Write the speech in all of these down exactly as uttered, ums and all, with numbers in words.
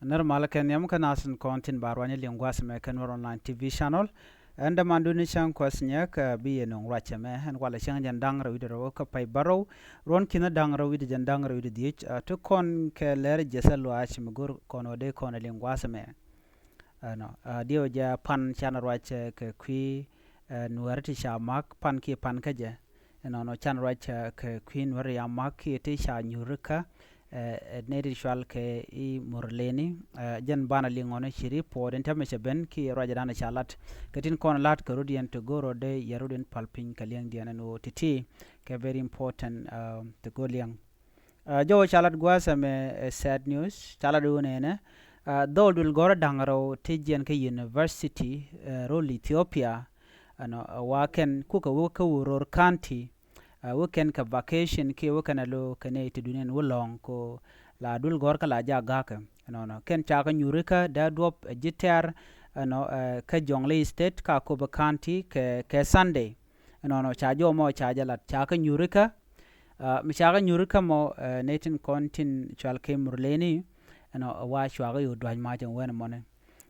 Nɛr mal kɛ nhiam kä nath tin kɔn tin ba ruany liŋ gua̱a̱th mɛ kɛ Nuɛr online T V channel. Ɛn dämandun ni cäŋ kuɔth nyɛ kɛ bi yɛ nöŋ ruac ɛmɛ ɛn walɛ cäŋ jɛn da̱ŋ rɛw wi̱cdɛ rɛw kä pay bärɔw. Ruɔ̱n ki̱n da̱ŋ rɛw wi̱cdɛ jɛn da̱ŋ rɛw wi̱cdɛ dhiec, ɛ, ti kɔn kɛ lɛr jiɛth ɛ luaac mi go̱r kɔn wä dee kɔn liŋ gua̱a̱th mɛmɛ. Ɛnɔ, ɛ, diɛw jɛ pan can ruac, ɛ, kɛ kui̱, ɛ, Nuɛr ti ca ma̱k pan kiɛ pan kä jɛ. Ɛnɔnɔ can ruac, ɛ, kɛ kui̱ Nuɛr ya ma̱k kiɛ ti ca nyuuri kä, ɛ, ɛ, nɛy ti cual kɛ i̱ Murleni, ɛ, jɛn banɛ liŋ ɣɔni ci report in täämɛ cɛ ben kiɛ ruacdan ca lat. Kɛ tin kɔn lat kɛ rut yɛn ti go̱r rɔɔdɛ yɛ rut in pal piny kɛ liɛŋdiɛn ɛn ɣöö ti̱ti̱ kɛ very important, ɛ, ti go̱r liɛŋ. Ɛ, jɔwä ca lat gua̱a̱th ɛmɛ, ɛ, sad news, ca lat ɣöö nɛnɛ, ɛ, dhɔl duël gɔ̱rä da̱ŋ rɛw ti jiɛn kä university, ɛ, rol Ethiopia, ɛnɔ, ɛ, wa kɛn kukɛ wä kä Uror County, ɛ, wä kɛn kɛ vacation kiɛ wä kɛn ɛ lo kɛ nɛy ti duŋ ɛn wä lɔ̱ŋ ko la duël gɔ̱rä kä la ja ga̱kɛ. Ɛnɔnɔ kɛn ca kɛ nyuuri kä dee duɔ̱p, ɛ, ji̱ tɛ̈r, ɛnɔ, ɛ, kä Jonglei State kä Akobo County kɛ, kɛ Sunday. Ɛnɔnɔ ca jɔw mɔ ca jɛ lat ca kɛ nyuuri kä, ɛ, mi ca kɛ nyuuri kä mɔ, ɛ, nɛy tin kɔn tin cual kɛ Murleni, ɛnɔ, ɛ, wa cua kɛ yo̱o̱ dua̱c mac ɛn wɛn ɛmɔni.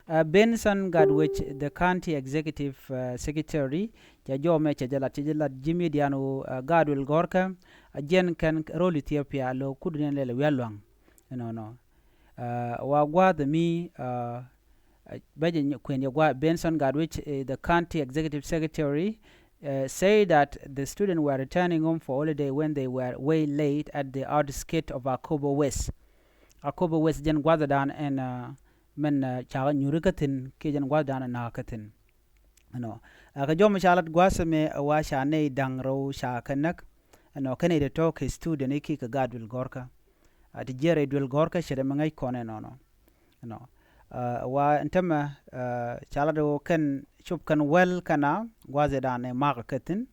Ɛ, Benson Gatwech, the county executive, ɛ, secretary, cɛ jɔw mɛ cɛ jɛ lat, cɛ jɛ lat ji̱ midian ɣöö, ɛ, gaat duël gɔ̱rkä, ɛ, jiɛn kɛn rol Ethiopia lo kut ni lɛl wi̱i̱ lua̱ŋ. Ɛnɔnɔ. Ɛ, wa gua̱a̱th mi, ɛ, ɛ, bɛ jɛ kuën yɛ gua̱a̱th Benson Gatwech, ɛ, the county executive secretary, ɛ, say that the students were returning home for holiday when they were way late at the outskirts of Akobo West. Akobo West jɛn gua̱a̱thdan ɛn, ɛ, mɛn, ɛ, ca kɛ nyuuri kä thi̱n kiɛ jɛn gua̱a̱thdan ɛ na̱a̱k kä thi̱n. Ɛnɔ, ɛ, kɛ jɔw mɔ ca lat gua̱a̱th ɛmɛ, ɛ, wa ca nɛy da̱ŋ rɛw ca kɛ näk. Ɛnɔ, kɛn nɛy ti tɔ̱ kɛ student i̱ kiɛ kɛ gaat duël gɔ̱rkä. Ɛ, ti jiɛn rɛy duël gɔ̱rkä ce̱t ɛmɛ ŋäc kɔn ɛnɔnɔ. Ɛnɔ, ɛ, wa ɛn täämɛ, ɛ, ca lat ɣöö kɛn cop kɛn wäl kɛn a gua̱a̱thdan ɛ ma̱a̱k kɛ thi̱n.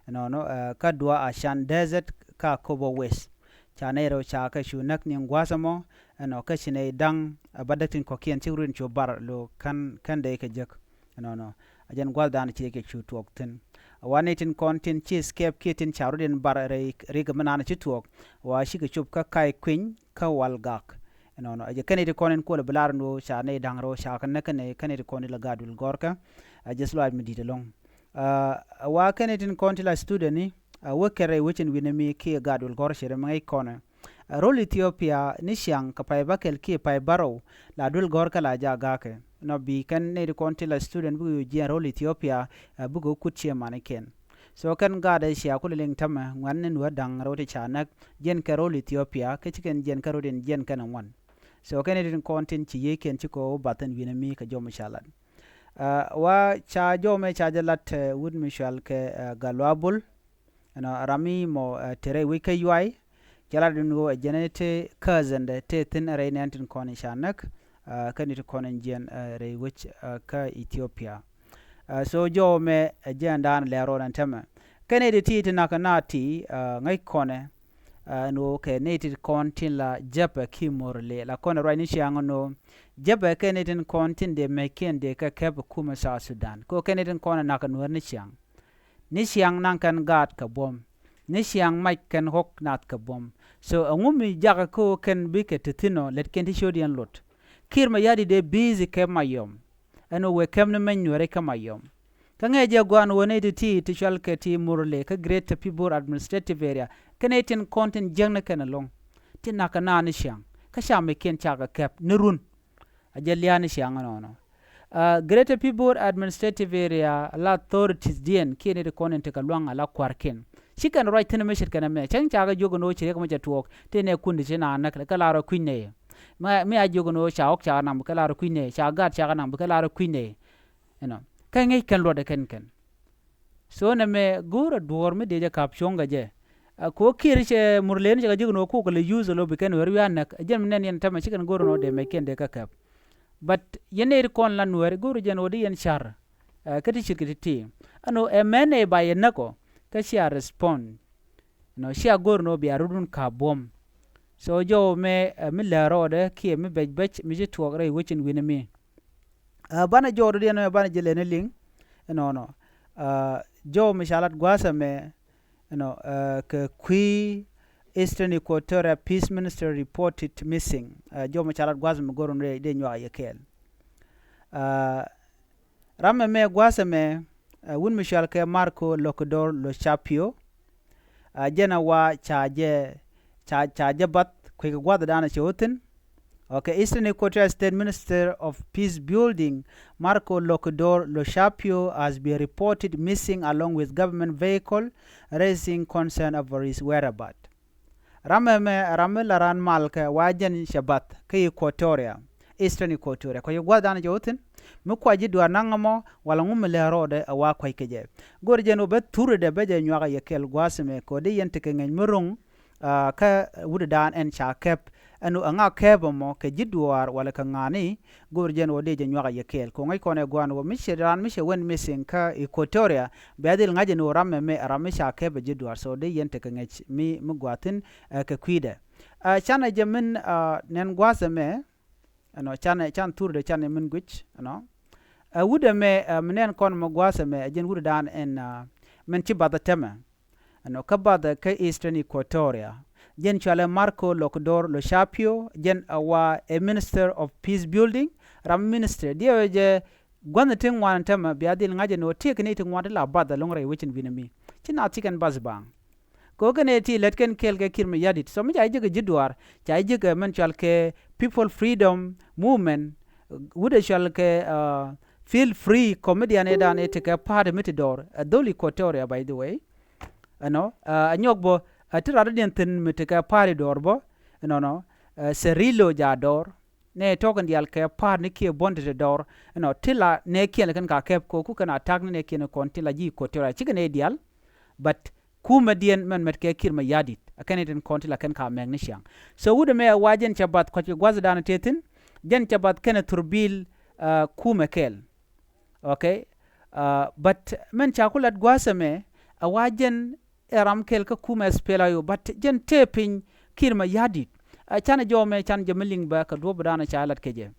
Ɛnɔnɔ, ɛ, kä Duɔ̱ɔ̱r Acan Desert kä Akobo West. Ca nɛy rɛw ca kɛ cu näk ni gua̱a̱th ɛmɔ, ɛnɔ, kä ci nɛy da̱ŋ, ɛ, bädäk tin kɔ̱kiɛn cik run cu bar lo kän, kän dee kɛ jek. Ɛnɔnɔ, ɛ jɛn gua̱a̱thdan ci kɛ cu tuɔɔk thi̱n. Ɛ wa nɛy tin kɔn tin ci escape kiɛ tin ca rɔ̱diɛn bar rɛy rik mi naan ci tuɔɔk, wa cikɛ cop kä Ka̱a̱c Kui̱ny kä Walgak. Ɛnɔnɔ, ɛ jɛ kɛn nɛy ti kɔn in kuɔlɛ bi lar ni ɣöö ca nɛy da̱ŋ rɛw ca kɛ näk kɛn nɛy, kɛn nɛy ti kɔn in la gaat duël gɔ̱rkä. Ɛ jɛ luaac mi di̱i̱t ɛlɔ̱ŋ. Ɛ, wa kɛn nɛy tin kɔn ti la student ni, ɛ, wä kɛn rɛy wecin wi̱n mi kiɛ gaat duël gɔ̱rä ce̱t ɛmɛ ŋäc kɔn ɛ. Ɛ, rol Ethiopia ni ciaŋ kɛ pay bäkɛl kiɛ pay bärɔw la duël gɔ̱rkä la ja ga̱kɛ. Nɔ bi kɛn nɛy ti kɔn ti la student bikɛ yo̱o̱ jiɛn rol Ethiopia, ɛ, bikɛ kut ciɛ manikiɛn. So kɛn gaat ɛ cia kulɛ liŋ täämɛ ŋuɛ̈tni Nuäär da̱ŋ rɛw ti ca näk jiɛn kɛ rol Ethiopia kä ci kɛn jiɛn kä rol in jiɛn kɛn ɛ ŋuan. So kɛn nɛy tin kɔn tin ci yiëëkiɛn ci kɛ ɣöö bath ɛn wi̱n mi kɛ jɔw mɔ ca lat. Ɛ, wa ca jɔw mɛ ca jɛ lat, ɛ, wut mi cual kɛ, ɛ, Galuabul. Ɛnɔ, ram mi mɔ, ɛ, te rɛy wec kä Yuay. Cɛ lat in ɣöö ɛ jɛn ɛ te cousin dɛ te thi̱n rɛy nɛn tin kɔn in ca näk, ɛ, kä nɛy ti kɔn in jiɛn, ɛ, rɛy wec, ɛ, kä Ethiopia. Ɛ, so jɔw mɛ ɛ jɛn daan lɛr rɔɔd ɛn täämɛ. Kɛn nɛy ti ti ti nak na ti, ɛ, ŋäc kɔnɛ, ɛ, ɛn ɣöö kɛ nɛy ti kɔn tin la jäpɛ ki Murle la kɔnɛ ruac ni ciaŋ ɛn ɣöö jäpɛ kɛn nɛy tin kɔn tin dee mɛckiɛn dee kɛ kɛp kumɛ South Sudan. Kɛ ɣöö kɛn nɛy tin kɔn ɛ nak ɛ Nuäär ni ciaŋ. Ni ciaŋ naŋ kɛn gaat kɛ buɔ̱m. Ni ciaŋ mac kɛn ɣɔ̱k nath kɛ buɔ̱m. So ɛŋu mi jakä kä ɣöö kɛn bikɛ te thi̱n ɔ lɛtkiɛn ti ciötdiɛn lot. Kiir Mayardit dee busy kɛp Mayom. Ɛn ɣöö wëë kɛp ni mɛny Nuääri kä Mayom. Kä ŋäcɛ jɛ gua̱a̱n ɣöö nɛy ti ti ti cual kɛ ti Murle kä Greater Pibor Administrative Area. Kɛn nɛy tin kɔn tin jiäkni kɛn ɛlɔ̱ŋ. Tin nakä naath ni ciaŋ. Kä ca mɛckiɛn cakɛ kɛp ni run. A jɛ lia̱a̱ ni ciaŋ ɛnɔnɔ. Ɛ, Greater Pibor Administrative Area la authorities diɛn kiɛ nɛy ti kɔn in tekɛ luaŋ ala kua̱rkiɛn. Ci kɛn ruac thi̱n mi ce̱tkɛ nɛmɛ. Cäŋ ca kɛ jiök ɛn ɣöö ci riɛk mi cɛ tuɔɔk. Tëë nɛɛkun ti ci naath näk kɛ lar ɛ kui̱ny nɛy. Mi, mi a jiök ɛn ɣöö ca ɣɔ̱k cakɛ naŋ bikɛ lar ɛ kui̱ny nɛy. Ca gaat cakɛ naŋ bikɛ lar ɛ kui̱ny nɛy. Ɛnɔ. Kä ŋäc kɛn luɔtdɛ kɛn kɛn. So nɛmɛ go̱o̱rä duɔ̱ɔ̱r mi dee jɛ ka̱p cuɔ̱ŋ kɛ jɛ. Ɛ, kɛ ɣöö Kiir cɛ Murle ni cɛ kɛ jiök ɛn ɣöö kukɛ lɛ use ɛ lo̱ bi kɛn Nuääri wi̱i̱ a näk. Ɛ jɛn mi nɛn yɛn täämɛ ci kɛn go̱o̱r ɛn ɣöö dee mɛckiɛn dee kɛ kɛp. But yɛn nɛy ti kɔn la Nuääri go̱o̱rä jɛ ɛn ɣöö dee yɛn ca̱r. Ɛ, kä ti ce̱tkɛ ti̱ti̱. Ɛn ɣöö ɛ mɛn nɛy ba yɛ näk ɔ. Kä cia respond. Ɛnɔ, cia go̱o̱r ɛn ɣöö bia rɔ̱dun ka̱p buɔ̱m. So jɔw mɛ, ɛ, mi lär rɔɔdɛ kiɛ mi bɛc bɛc mi ci tuɔɔk rɛy wecin wi̱n mi. Ɛ, banɛ jɔw dɔ̱diɛn mɛ banɛ jɛ lɛn ni liŋ. Ɛnɔnɔ. Ɛ, jɔw mi ca lat gua̱a̱th ɛmɛ. Ɛnɔ, ɛ, kɛ kui̱ Eastern Equatoria Peace Minister reported missing. Ɛ, jɔmɛ ca lat gua̱th mɛ go̱r ni dee nyuak yɛ kɛɛl. Ɛ, ram mɛ mɛ gua̱th mɛ, ɛ, wut mi cɔal kɛ Marco Lokedor Lochapio. Ɛ, jɛn ɛ wa ca jɛ, ca, ca jɛ bath kui̱ kɛ gua̱th dan cɛ wä thi̱n. Okay, Eastern Equatoria State Minister of Peace Building, Marco Lokedor Lochapio, has been reported missing along with government vehicle, raising concern over his whereabout. Ram ɛmɛ, ram mi la raan mal kɛ wa jɛn cɛ bath kä Equatoria, Eastern Equatoria. Kɔ ci gua̱th dan cɛ wä thi̱n, mi kua ji̱ duaar naŋ ɛmɔ, wala ŋu mi lɛ rɔɔdɛ ɛ wa kuac kɛ jɛ. Go̱r jɛn wä bɛ thurɛ dɛ bɛ jɛ nyuak ɛ yɛ kɛɛl gua̱th ɛmɛ, kɔ di yɛn tekɛ ŋɛny mi ro̱ŋ, aa, kä wut dan ɛn ca kɛp. Ɛn ɣöö ɛŋa kɛp ɛmɔ, kɛ ji̱ duaar walɛ kɛ ŋa̱ni? Go̱o̱r jɛn ɣöö dee jɛ nyuak a yɛ kɛɛl. Kɛ ɣöö ŋäc kɔn ɛ gua̱a̱n ɣöö mi cɛ raan mi cɛ went missing kä Equatoria, bia dhil ŋa̱c ɛn ɣöö ram ɛmɛ ɛ ram mi ca kɛp ɛ ji̱ duaar. So dee yɛn tekɛ ŋäc mi, mi gua̱a̱thin, ɛ, kɛ kui̱dɛ. Ɛ, canɛ jɛ min, ɛ, nɛn gua̱a̱th ɛmɛ, ɛnɔ, canɛ, can thurdɛ canɛ min guic, ɛnɔ. Ɛ, wut ɛmɛ, ɛ, mi nɛn kɔn mɛ gua̱a̱th ɛmɛ, ɛ jɛn wut dan ɛn, ɛ, min ci bath ɛ tɛmɛ. Ɛnɔ, kä bath kä Eastern Equatoria. Jɛn cɔalɛ Marco Lokedor Lochapio, jɛn ɛ wa ɛ Minister of Peace Building, ram ministry. Diɛwɛ jɛ gua̱nh ti ŋuan tɛmɛ bia dhil ŋa̱c ɛn ɣöö tiek ni ti ŋuan ti la bath ɛlɔ̱ŋ rɛy wecin binɛ mi. Ci na thikɛn bath baŋ. Kɛ ɣöö kɛn ɛ ti lät kɛn kɛɛl kɛ Kiir Mayardit. So mi ca ji̱ jek ɛ ji̱ duaar, ca ji̱ jek ɛ mɛn cɔal kɛ People Freedom Movement, wut ɛ cɔal kɛ, uh, Feel Free Comedian ɛ dan ɛ tekɛ party mi ti dɔɔr, ɛ dhol Equatoria, by the way. Ɛnɔ, ɛ, ɛ nyɔk bä, ɛ ti rat diɛn thi̱n mi ti kɛ party dɔɔr bä, ɛnɔnɔ, ɛ, Cirillo Jador. Nɛ tɔk in diaal kɛ party ni kiɛ buɔ̱n ti ti dɔɔr. Ɛnɔ, ti la nɛ kiɛn lɛ kɛn ka kɛp kɛ ɣöö ku kɛn a tak ni nɛ kiɛn kɔn ti la ji̱ Equatoria. Cikɛ nɛ diaal, but kumɛ diɛn mɛn mɛt kɛ Kiir Mayardit. Ɛ kɛn itin kɔn ti la kɛn ka mɛk ni ciaŋ. So wut ɛmɛ ɛ wa jɛn cɛ bath kɔc kɛ gua̱th dan tëë thi̱n, jɛn cɛ bath kɛn ɛ thurbil, ɛ, kumɛ kɛɛl. Okay. Uh, but mɛn ca ku lat gua̱a̱th ɛmɛ, ɛ wa jɛn ɛ ram kɛl kä kumɛ S P L A I O, but jɛn tëë piny Kiir Mayardit. Ɛ, canɛ jɔw mɛ can jɛ mi liŋ bä kɛ duɔ̱p dan ca lat kɛ jɛ.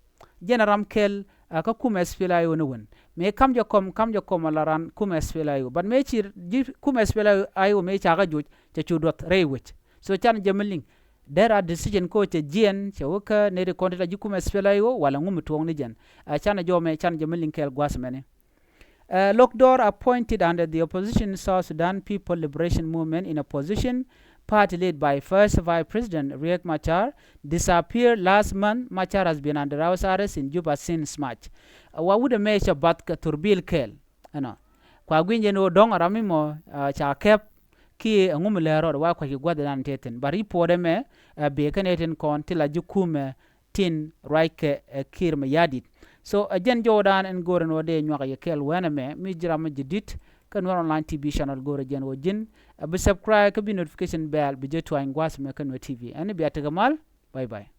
Jɛn ɛ ram kɛl, ɛ, kä kumɛ S P L A I O ni wän. Mëë kam jɛ kɔm, kam jɛ kɔm ala ran kumɛ S P L A I O. But mëë ci ji̱ kumɛ S P L A I O mëë ca kä joc, cɛ cu duɔth rɛy wec. So canɛ jɛ mi liŋ. Dera decision ko cɛ jiɛn, cɛ wä kä neri kɔn ti la ji̱ kumɛ S P L A I O, wala ŋu mi tuɔɔk ni jɛn. Ɛ, canɛ jɔw mɛ, canɛ jɛ mi liŋ kɛɛl gua̱a̱th mɛni. Ɛ, Lokedor appointed under the opposition South Sudan People Liberation Movement in opposition party led by First Vice President Riek Machar disappeared last month. Machar has been under house arrest in Juba since March. Ɛ, wa wut ɛmɛ cɛ bath kɛ thurbil kɛɛl. Ɛnɔ. Kua gui̱ny jɛn ɣöö dɔ̱ŋ ɛ ram mi mɔ, ɛ, ca kɛp kiɛ ɛŋu mi lɛ rɔɔd wa kuac kɛ gua̱th dan tëë thi̱n. But report ɛmɛ, ɛ, bee kɛn ɛ tin kɔn ti la ji̱ kumɛ tin ruac kɛ, ɛ, Kiir Mayardit. So, ɛ, jɛn jɔwdan ɛn go̱o̱r ɛn ɣöö dee nyuak ɛ yɛ kɛɛl wɛn ɛmɛ mi ji̱ ram mi ji̱ di̱t kä Nuer Online T V channel go̱o̱r ɛ jɛn ɣöö ji̱n, ɛ, bi subscribe kä bi notification bell bi jɛ tuany gua̱a̱th ɛmɛ kä Nuer T V. Ɛn bia tekɛ mal. Bye bye.